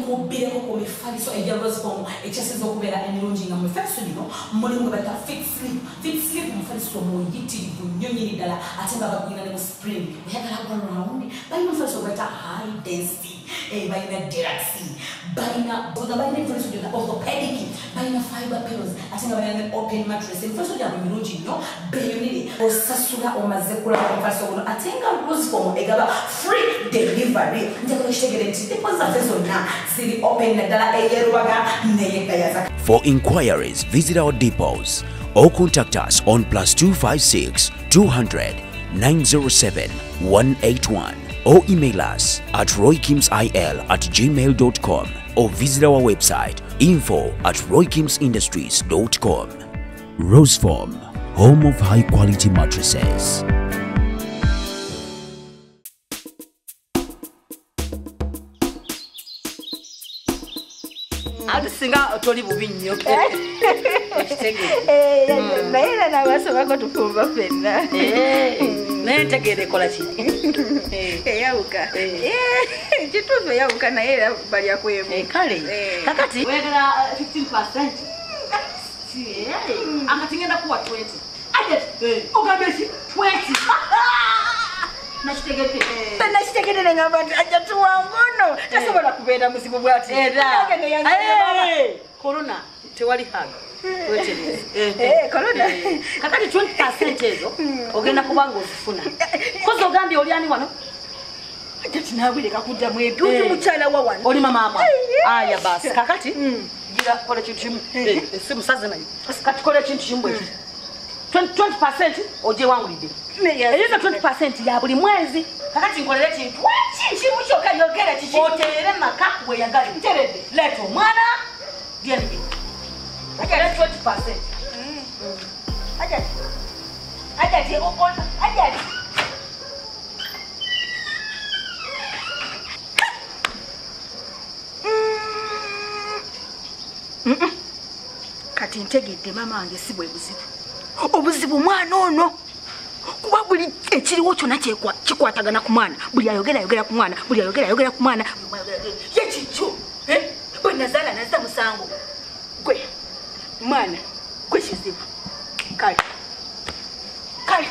Nkubbireko ku mifaliso egya Rosefoam ekyasinze okubeera emirungi nga mu mifaliso gino mulimu gwe bayita Fit Sleep. Fit Sleep mufaliso muyitirivu nnyo nnyini ddala ate nga bagulina ne mu spring. Oyagala gwa round, balina omufaliso gwe bayita high density, balina deluxe, balina emifaliso gyonna orthopedic, balina fiber pillows ate nga balina ne open mattress. Emifaliso gyabwe mirungi nnyo, beeyunire osasula omaze kulaba omufaliso guno ate nga Rosefoam egaba free delivery. Njagala okitegere nti depo zaffe zonna ziri open naddala ey'e Rubaga n'ey'e Gayaza. For inquiries, visit our depots or contact us on +256 200 907 181 or email us at roykimsil@gmail.com or visit our website info@roykimsindustries.com. Rosefoam, home of high quality mattresses. Ate singa toli bubi nnyo. Eh, naye era n'abasomako tufumba ffenna. Naye ntegeera ekola ki? Eyawuka. Kituufu eyawuka naye era balya kwemu. Kale kakati oyagala 15%, akati ngenda kuwa 20. Ogambye ki? 20. Nakitegedde. Nakitegedde ne ngamba nti ajja tuwangono tasobola kubeera muzibu bw'ati. Era Nange ne yanzira mama. Korona tewali hug. Wetereze. Korona. Kakati 20% ezo ogenda kuba nga ozifuna kozi ogambye oli ani wano? Ajja naawe leka kuddamu ebyo, oli mukyala wa wano. Oli mama amwa aya basi kakati gira kola ekintu kimu. Esimu saze nayo. Kati kola ekintu kimu bwekiti, 20% ogyewangulidde. Eyo 20% ya buli mwezi. Kakati nkolere ekintu Kimu kyokka, yogera kiki. Oterere maka weyagale. Nteredde. Leeta omwana dnb 20%. Ajati. Ajati, Ajati. Kati ntegedde maama wange si bwe buzibu. Obuzibu mwana ono. Kuba buli ekiriwo kyonna kikwatagana ku mwana. Buli ayogera ayogera ku mwana, buli ayogera ayogera ku mwana. Ye kikyo. Eh? Bwe nazaala nazza musango. Gwe mwana, gwe kizibu. Kale. Kale.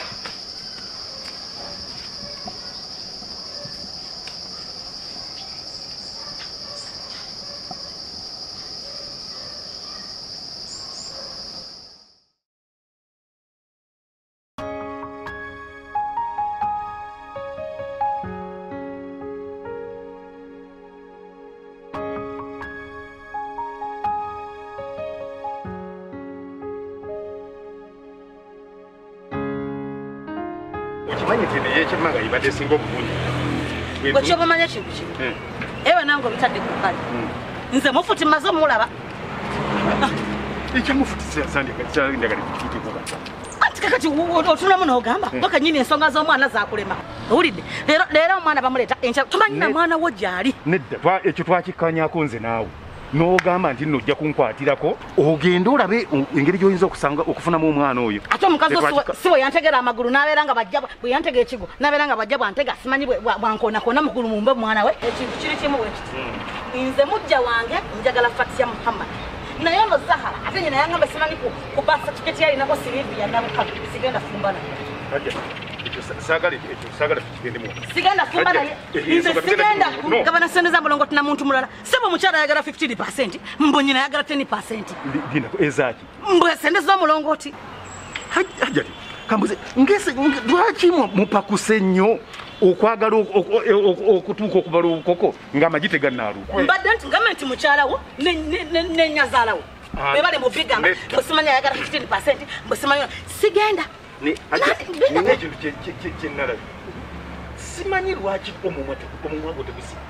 Okimanyi nti neyekyemanga ibadde esinga obulungi. Gwe kyoba omanya kintu kimu, ewe nange obitadde ku bbali, nze mufuti mmaze omulaba. Ekyamufuti sandiyagala kikituuko kata. Anti kakati otunamu n'ogamba wakanyini ensonga z'omwana zakulema. Owulidde leero leero omwana bamuleeta enkya, tomanyi na mwana wo gy'ali. Nedda, ekyo twakikkanyako nze naawe n'ogamba nti nno ojja kunkwatirako ogende olabe engeri gy'oyinza okusanga okufunamu omwana oyo. Ate omukazi si bwe yantegera amagulu n'abeera nga bajja, bwe yantega ekigo n'abeera nga bajja bwantega, simanyi bwankoonakona mugulu mumbe mwana we. Ekintu kiri kimu bwe kiti, nze mujja wange njagala Fatia Muhammad, naye ono Zahara ate nyina yangamba simanyi ku birth certificate yalinako Silivia Nabukalu, sigenda fumbana. Hajja, ekyo saagala, ekyo saagala tukigendemu. Sigenda fumba naye. Hajja, nze ensonga sigenda no. kugabana sente za mulongoti na muntu mulala. Sebo omukyala ayagala 15%, mbu nyina ayagala 10%. Linda, ezaaki? Mbu sente z'omulongoti. Hajjati, kambuze ngese lwaki mupakuse nnyo okwagala okutuuka okubala obukoko ng'amagi tegannaaluka? Mbadde nti ngambe nti mukyala wo ne nnyazaala wo bebale mu bigamba Nedda. mbu simanyi ayagala 15%, mbu simanyi sigenda. Hajja, nina ekintu kye nalabye. Simanyi lwaki omumwa gwo tegusika.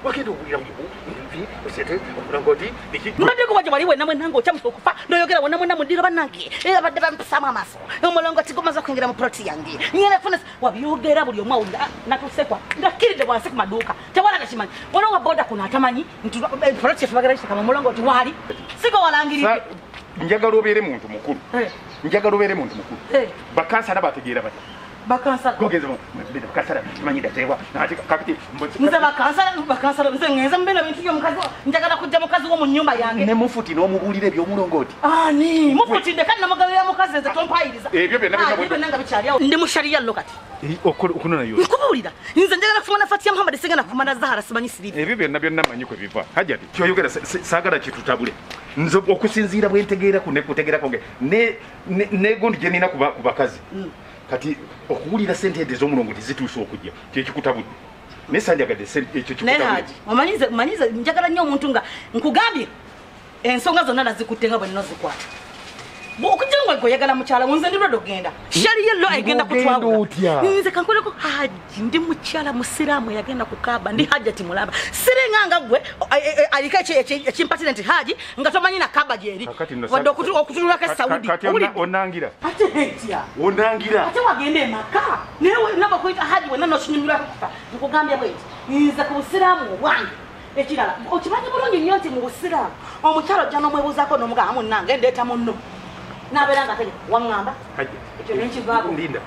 Wagenda owulira nvi osete omulongoti biki. Mbadde kuba gye wali wenna mwenna ng'okyamusa okufa n'oyogera wonna mwenna mu ddiro, bannange era badde bampisaamu amaaso, omulongoti gumaze okuyingira mu ploti yange, ngenda kufuna wabyogera buli omu awulira. Ah, natuusekwa ngakkiridde wansi ku maduuka, tewala nakimanyi waliwo wa boda kuno atamanyi nti ploti yaffe bagala gitekama omulongoti waali sigo walangiridde. Njagala obeere muntu mukulu. Njagala obeere muntu mukulu. Bakansala bategeera batya? Bakansala. Gogenze mu bakansala tumanyi datewa. Ate kakati nze bakansala nze ngenze mbena bintu byo mukazi njagala kujja mukazi wo mu nyumba yange. Ne mufuti n'omubuulira eby'omulongooti. Ani mufuti ndeka namugabira mukazi nze tompayiriza. Ebyo byonna byonna nga bikyali awo. Ndi mu sharia lokati. Okunona yo. Nkubuulira. Nze njagala kufumana Fatia Muhammad singa nafumana Zahara simanyi siripi. Ebyo byonna byonna manyi kwe biva. Hajati kyoyogera saagala kitutabule. Nze okusinziira bwe ntegeera ku nekutegeera konge ne ne gundi gye nina ku bakazi. Kati okuwulira sente ez'omulongo tezituuse okujja kyekikutabudde. Naye sandyagadde ekyo kikutabudde. Naye Haji omanyize njagala nnyo omuntu nga nkugambye ensonga zonna nazikutte nga bwe nnozikwata. Okujja nga oyagala mukyala nze ndi lwado ogenda. Sharia law egenda kutwawula. Nze kankoleko Haji ndi mukyala musiraamu yagenda ku Kaaba ndi Hajati mulaba. Siringa nga gwe aliko ekimpatire nti Haji nga tomanyi na Kaaba gyeri. Wadde okutunulako e Saudi. Kati onangira. Ate etya. Onangira. Ate wagenda e Maka. Naye naba kuyita Haji wenna n'okinyumirwako kufa. Nkugambye bweti. Nze ku busiraamu obwange. Ekirala okimanyi bulungi nnyo nti mu busiraamu omukyala ojja n'omwebuuzaako n'omugamba munnange ndeeta munno. Nabeera nga tege waŋŋamba ekyo nenkivaako. Linda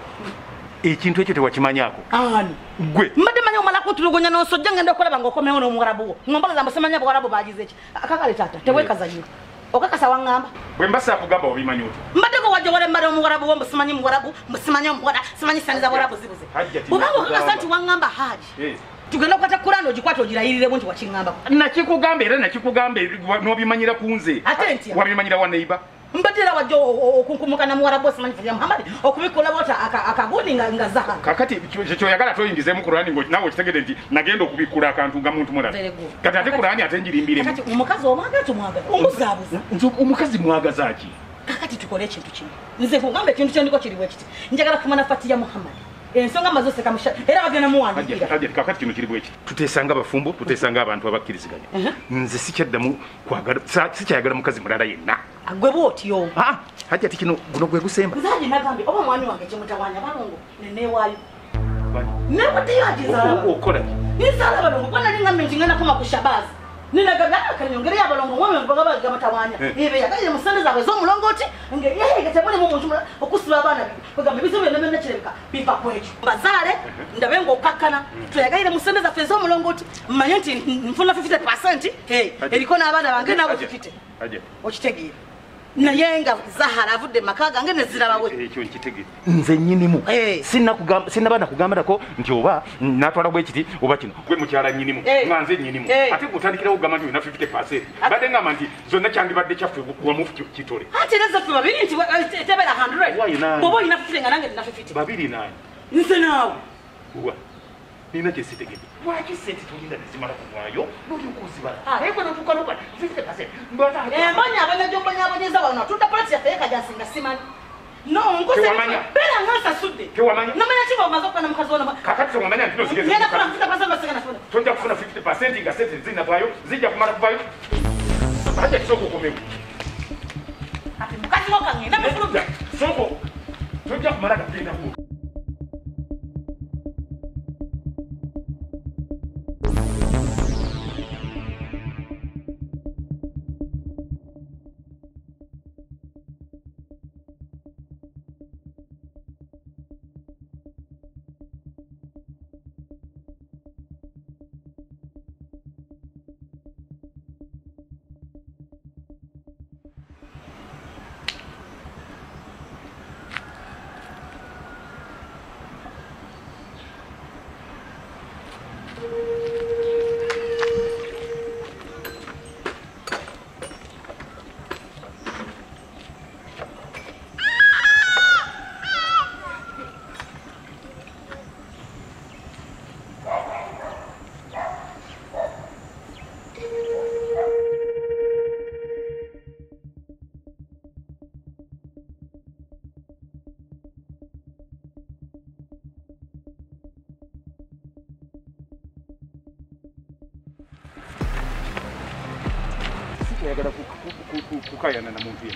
ekintu ekyo tewakimanyaako. Ani gwe mbadde manyi omala kuntulugunya n'onsojja ngenda okulaba ng'okomyewo n'omuwarabu wo ng'ombalaza mbu simanya buwarabu baagize ki. Akakale taata teweekaza nnyo okakasa waŋŋamba. Bwe mba saakugamba obimanyi otya? Mbaddeko wajja walemmala omuwarabu wo mbu simanyi muwarabu mbu simanyi omuwala simanyi sani za buwarabu zibuze. Bw'obanga okakasa nti waŋŋamba Haji tugenda okukwata Kurani ogikwate ogirayiriremu nti wakiŋŋambako. Nakikugamba era nakikugamba n'obimanyira ku nze. Ate ntya? Wabimanyira wa neighbor. Mbadde wajja okunkumuka na muwarabu simanyi Fatia Muhammad okubikola bw'ota akagundi nga Zahara. Kakati kyoyagala toyingizeemu Kurani naawe okitegedde nti nagenda okubikkula akantu nga muntu mulala. Kati ate Kurani ate njirimbiremu. Kakati omukazi omwagala tomwagala omuzaabuza. Nze omukazi mwagaza ki? Kakati tukole ekintu kino. Nze nkugamba ekintu kyendiko kiri bwe kiti. Njagala kufumana Fatia Muhammad. Ensonga mazo sekamusha era bagenda muwandiikira. Hajati kakati kino kiri bwe kiti. Tuteesanga abafumbo, tuteesanga abantu abakkiriziganya. Nze sikyaddamu kwagala sikyayagala mukazi mulala yenna. Gwe bw'otyo. Hajati kino guno gwe gusemba. Nze Haji nagambye oba mwami wange kyemutawaanya balongo neneewaayo. Nebaddeyo Haji nzaala. Okola ki? Nzaala balongo kuba nali ngambye nti ngenda koma ku Shabazi. Ninagambye kanyongereyo abalongo omwami wange bagaba gamutawaanya. Ebe mu ssente zaabwe ez'omulongooti ng'eyeega temulimu muntu mulala okusiba abaana bagamba ebizibu byonna byonna kirabika biva ku ekyo. Mbazaale ndabe ng'okkakkana tweyagalire mu ssente zaffe ez'omulongooti mmanye nti nfuna 50% eriko n'abaana bange nabo 50. Okitegeera. Naye nga Zahara avudde maka gange ne zirabawe. Ekyo nkitegedde. Nze nnyinimu. Sinnaba nakugambalako nti oba natwala bwe kiti oba kino. Gwe mukyala nnyinimu nga nze nnyinimu. Ate gutandikirawo okugamba nti olina 50%. Badde ngamba nti zonna kyandibadde kyaffe wamu kitole. Ate era zaffe babiri nti tebeera 100. Bw'oba olina 50 nga nange nina 50. Babiri nani? Nze naawe. Wa. Nina kye sitegedde. Lwaki sente tolinda ne zimala kuvaayo n'olyoka ozibala? Naye gwe n'otuuka n'okola 50%. Embonyabonya gy'ombonyaabonyeza wano atunda poloti yaffe y'e nga simanyi. No, nkoze beera nga nsasudde. Tewamanya. Namanya ki bw'omaze okukola mukazi wo Kakati tewamanya nti nozigeza. Ngenda kufuna 50% nga sigenda kufuna. Tojja kufuna 50% nga sente zinnavaayo zijja kumala kuvaayo. Hajati sooka okomewo. Ate mukazi wo kangenda mufulumye. Sooka tojja kumala gagenda ku.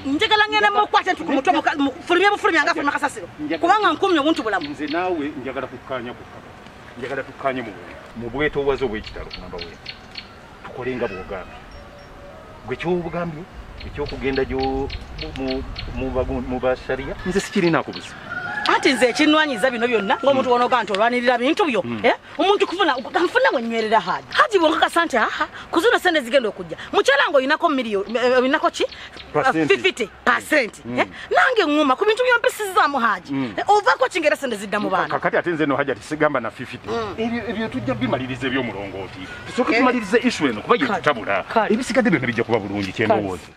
Njagala ngenda mukwate nti ku mutwe fulumye bufulumye nga afuluma kasasiro kubanga nkumye obuntu bulamu. Nze naawe njagala kukkaanya kukkaba. Njagala tukkaanye mu bwetoowaze obw'ekitalo namba we. Tukole nga bw'ogambye. Gwe ky'obugambye eky'okugenda gyo mu basharia nze sikirinaako buzibu. Kakati nze ekinwanyiza bino byonna ng'omuntu wonoga nti olwanirira bintu byo, omuntu kufuna nfuna wenywerera Haji. Haji bwonkakasa nti aha kuzino sente zigenda okujja mukyala nga olinako miliyoni, olinako ki 50%, nange ŋŋuma ku bintu byompisizaamu Haji. Ovaako kingera sente zidda mu baana. Kakati ate nze no Haji tisigamba na 50. Ebyo tujja bimaliriza eby'omulongooti. Tusooke tumalirize issue eno kuba ye tutabula. Ebisigadde byonna bijja kuba bulungi kyendowooza.